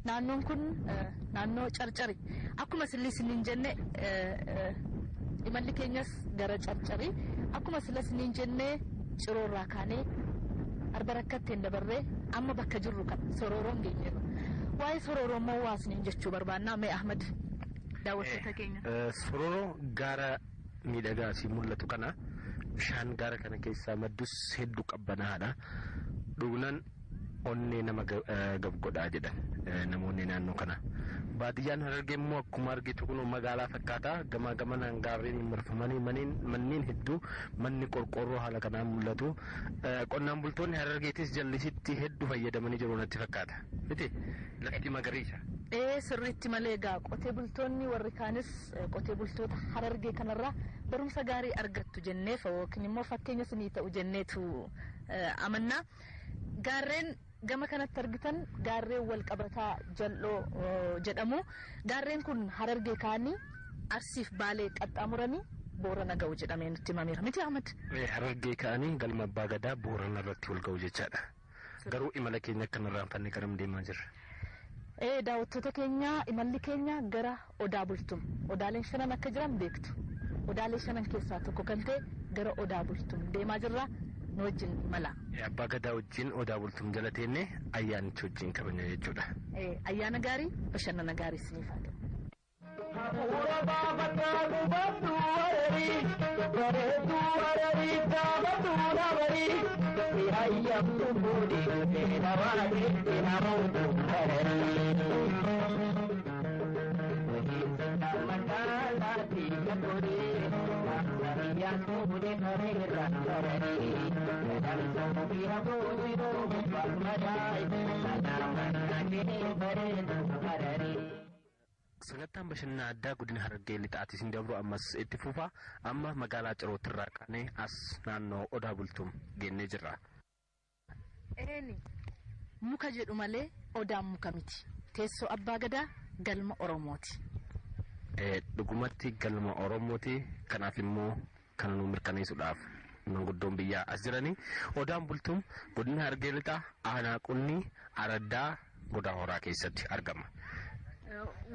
Naannoon kun naannoo Carcari. Akkuma silli isiniin jenne, imalli keenyas gara Carcari. Akkuma sila isiniin jenne, Ciroorraa kaanee Arba Rakkatteen dabarree amma bakka jirru kan Sorooroon geenyeerra. Waa'ee Sorooroo immoo waa isiniin jechuu barbaannaa. Mee Ahmad, daawwattoota keenya. Sorooroo gaara miidhagaa asii mul'atu kana, bishaan gaara kana keessaa maddus hedduu qabbanaa'aadha. Dhugnaan onnee nama gab godhaa jedhan namoonni naannoo kana. Baadiyyaan Harargee immoo akkuma argitu kun magaalaa fakkaata. Gamaa gamanaan gaarreen marfamanii manneen hedduu, manni qorqoorroo haala kanaan mul'atu. Qonnaan bultoonni Harargeetis jallisitti hedduu fayyadamanii jiru natti fakkaata. Miti, lafti magariisa. Ee, sirriitti malee. Egaa qotee bultoonni warri kaanis qotee bultoota Harargee kanarraa barumsa gaarii argattu jenneef yookiin immoo fakkeenya isinii ta'u jenneetu amannaa. Gaarreen gama kanatti argitan gaarreen wal qabataa Jal'oo jedhamu. Gaarreen kun Harargee kaanii Arsiif Baalee qaxxaamuranii Boorana ga'u jedhamee nutti himameera. Miti, Ahmad? Harargee ka'anii galma Abbaa Gadaa Boorana irratti wal ga'u jechaadha. Garuu imala keenya akka hin irraanfanne garam deemaa jirra? Ee, daawwattoota keenya, imalli keenya gara Odaa Bultum. Odaaleen shanan akka jiran beektu. Odaalee shanan keessaa tokko kan ta'e gara Odaa Bultum deemaa jirra. Nu wajjin imala. Abbaa Gadaa wajjin Odaa Bultum jala teennee ayyaanicha wajjin kabajna jechuudha. Ayyaana gaarii, bashannana gaarii isiniif haa ta'u. Hafuura baafataa gubadhu hararii, bareedduu hararii, gaafadhu nabarii, si hayyamtu fuudhii seena waateetti namoota hararii. Sagantaan bashannana addaa godina Harargee Lixaatii isin dabru ammas itti fufa. Amma magaalaa Cirootirraa kaanee as naannoo Odaa Bultum geennee jirra. Eeni, muka jedhu malee odaan muka miti. Teessoo Abbaa Gadaa, galma Oromooti. Dhugumatti galma Oromooti. Kanaaf immoo kan nu mirkaneessuudhaaf manguddoon biyyaa as jiranii. Odaan Bultum godina Harargee Lixaa, aanaa Qunnii, araddaa Godaa Horaa keessatti argama.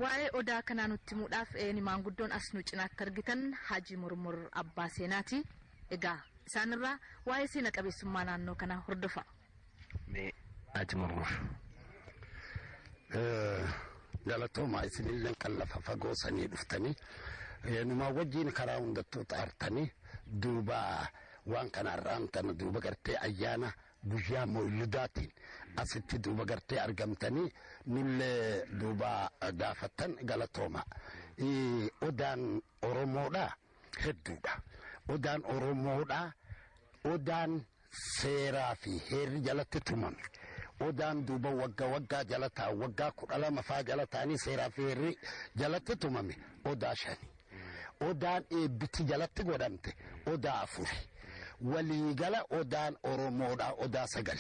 Waa'ee odaa kanaa nutti himuudhaaf eeni maanguddoon as nu cinaatti argitan Haji Murmur Abbaa Seenaati. Egaa isaanirraa waa'ee seena qabeessummaa naannoo kanaa hordofa. Mee Haji Murmur. Galatoomaa, isinillee kan lafa fagoo sanii dhuftanii numaa wajjin karaa hundattuu xaartanii duuba waan kanarraan tana duuba gartee ayyaana guyyaa mooludaatiin asitti duuba gartee argamtanii nullee duuba gaafattan, galatooma. Odaan Oromoodha hedduudha. Odaan Oromoodha, odaan seeraa fi heerri jalatti tumame. Odaan duuba waggaa waggaa jala taa'u, waggaa 12 faa jala ta'anii seeraa fi heerri jalatti tumame odaa shani. Odaan eebbiti jalatti godhamte odaa afuri. Waliigala odaan Oromoodha odaa sagal.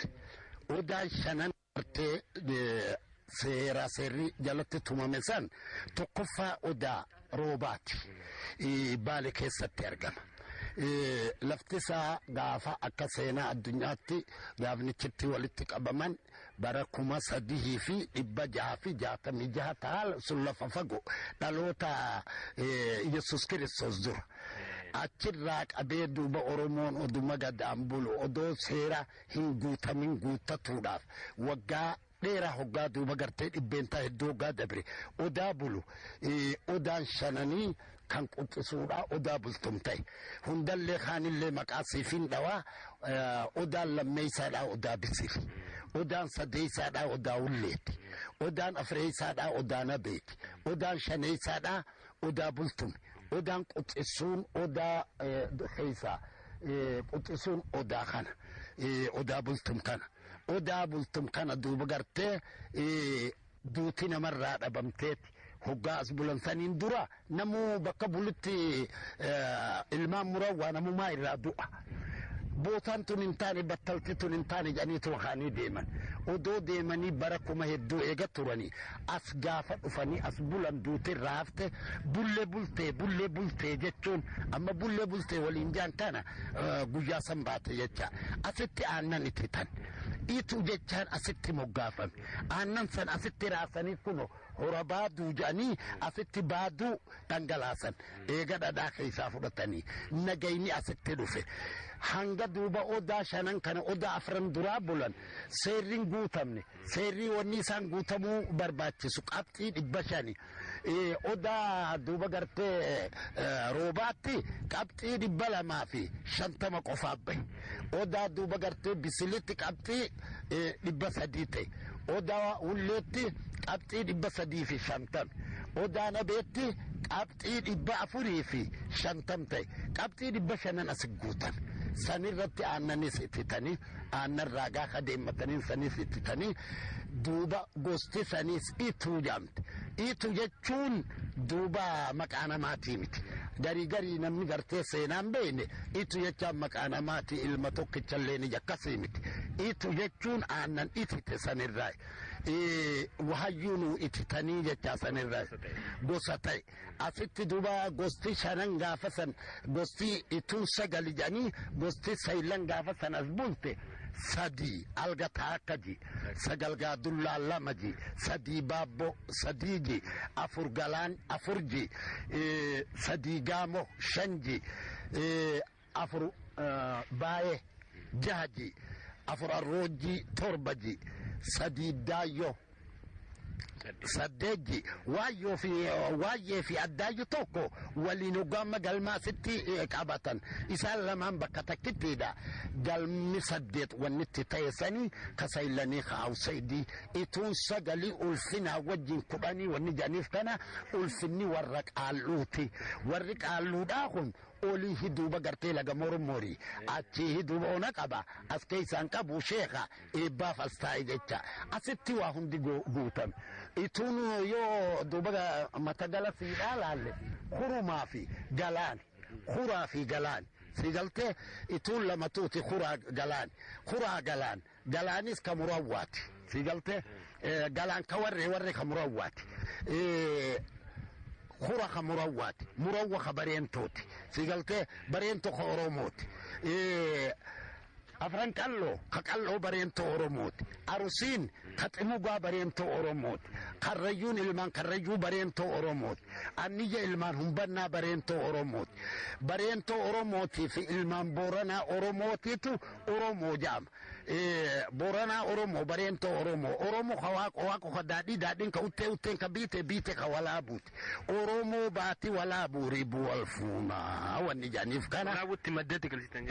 Odaan shanan gartee seeraa seerri jalatti tumame san tokkoffaa Odaa Roobaati. Baale keessatti argama. Lafti isaa gaafa akka seenaa addunyaatti gaafnichitti walitti qabaman bara 3666 ta'a. Sun lafa fagoo dhaloota Yesus Kiristoos dura. Achirraa qabee duuba Oromoon oduma gadaan bulu, odoo seera hin guutamin guuttatuudhaaf waggaa dheeraa hoggaa duuba gartee dhibbeentaa hedduu hoggaa dabre odaa bulu, odaan shananii kan quxisuudha Odaa Bultum ta'e. Hundallee kaanillee maqaa siifin dhawaa. Odaan lammeeysaadha Odaa Bisiri. Odaan sadeeysaadha Odaa Hulleeti. Odaan afreeysaadha Odaa Nabeeti. Odaan shaneeysaadha Odaa Bultume. Odaan quxisuun odaa keeysaa quxisuun odaa kana, Odaa Bultum kana. Odaa Bultum kana duuba gartee duuti namarraa dhabamteeti hoggaa as bulan saniin dura namuu bakka bulutti ilmaan muran waa namumaa irraa du'a. Bootaan tun hin taane, battalti tun hin taane jedhaniitu kaanii deeman. Odoo deemanii bara kuma hedduu eega turanii as gaafa dhufanii as bulan, duute irraa hafte. Bullee bultee, bullee bultee jechuun amma bullee bultee waliin jaan kana guyyaa san baate jecha. Asitti aannan ititan. Itu jechaan asitti moggaafame. Aannan san asitti raasanii kuno hora baaduu jedhanii asitti baaduu dhangalaasan. Eega dhadhaa keessaa fudhatanii nagayni asitti dhufe. Hanga duuba odaa shanan kana, odaa afran duraa bulan, seerriin guutamne. Seerrii wanni isaan guutamuu barbaachisu qabxii 500. Odaa duuba gartee roobaatti qabxii 250 qofaaf bahe. Odaa duuba gartee bisilitti qabxii 300 ta'e. Odaa hulleetti qabxii 350. Odaa nabeetti qabxii 450 ta'e. Qabxii 500 as guutan. Sanirratti aannanis ittitanii, aannan raagaa kadeemmatanii sanis ittitanii, duuba gosti sanis Ituu jaamte. Itu jechuun duuba maqaa namaatii miti. Garii garii namni gartee seenaan beekne Itu jechaan maqaa namaati, ilma tokkichallee ni akkasii miti. Itu jechuun aannan itite sanirraa. Wahayyuu nu ititanii jechaa sanirraa. Gosa ta'e. Asitti duuba gosti shanan gaafa san, gosti Ituun sagali jedhanii, gosti saylan gaafa san as bulte sadii alga taakka ji, sagal gaadullaa lama ji, sadii baabbo sadii ji, afur galaan afur ji, sadii gaamo shan ji, afur baayee jaha ji, afur arroojji torba ji, sadii daayyo saddeet ji. Waayyoo fi waayyee fi addaayyu tokko waliin hoggaama galmaasitti qabatan. Isaan lamaan bakka takkittiidha. Galmi saddeet wanni itti ta'e sanii kasaylanii kaawsaydii. Ituun sagalii, ulfinaa wajjin 10 wanni jedhaniif kana ulfinni warra qaalluuti. Warri qaalluudhaa kun olii hiduuba gartee laga Mormorii achii hiduuba ona qaba, as keessaan qabu sheeka eebbaaf as taa'e jecha. Asitti waa hundi guutame. Ituun yoo duuba mata gala siidhaa laalle, hurumaa fi galaan, huraa fi galaan si galtee, Ituun lamatuuti: huraa galaan, huraa galaan. Galaanis ka murawwaati, si galtee? Galaan ka warree, warre ka murawwaati, hura ka murawwaati, murawwa ka Bareentooti, si galtee? Bareento ka Oromooti. Afran Qalloo ka Qalloo Bareentoo Oromooti. Arusiin ka Ximugaa Bareentoo Oromooti. Karrayyuun ilmaan Karrayyuu Bareentoo Oromooti. Anniyya ilmaan Humbannaa Bareentoo Oromooti. Bareentoo Oromootii fi ilmaan Booranaa Oromootiitu Oromoo jaama. Booranaa Oromoo, Bareentoo Oromoo. Oromoo ka Waaqo, Waaqo ka Daadhii, Daadhiin ka Uttee, Utteen ka Biite, Biite ka Walaabuuti. Oromoo baati Walaabuu ribuu wal fuunaa wanni jedhaniif kana. Walaabuutti maddeetti galchitan.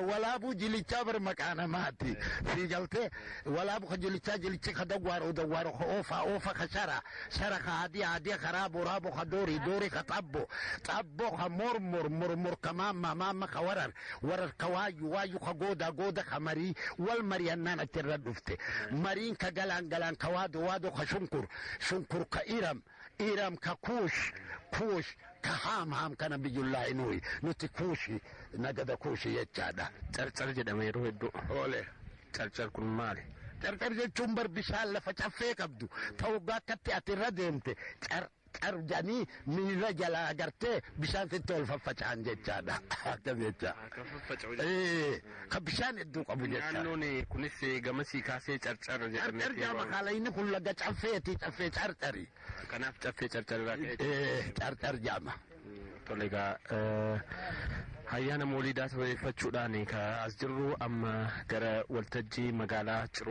Walaabuu jilichaa bar maqaa namaati. Si galtee? Walaabu ka jilichaa, jilichi ka Dawwaaro, Dawwaaro ka Oofaa, Oofa ka Shara, Shara ka Adii, Adii ka Raabo, Raabo ka Doorii, Doorii ka Xabbo, Xabbo ka Mormor, Mormor ka Maamma, Maamma ka Warar, Warar ka Waayyu, Waayyu ka Goodaa, Gooda ka Marii, wal mari'annaan achirra dhufte. Mariin ka Galaan, Galaan ka Waado, Waado ka Shunkur, Shunkur ka Iram, Iram ka Kuush, Kuush ka Haam, Haam kana biyyullaahi nuyi nuti Kuushi, nagada Kuushi jechaadha. Carcar jedhama yeroo hedduu. Oole. Carcar kun maali? Carcar jechuun bar bishaan lafa caffee qabdu ta'uu akkatti ati irra deemte car car jedhanii miila jalaa agartee bishaan sitti ol faffaca'an jechaadha. Akkas jecha. Kan faffaca'u. Ka bishaan hedduu qabu jecha. Naannoon kunis gamasii kaasee Carcar jedhamee. Carcar jaama kaalayni kun laga caffeeti, caffee Carcari. Kanaaf caffee Carcar irraa ka'e. Carcar jaama. Tole egaa, ayyaana Mooliidaa sababeeffachuudhaan ka as jirru amma gara waltajjii magaalaa Ciroo.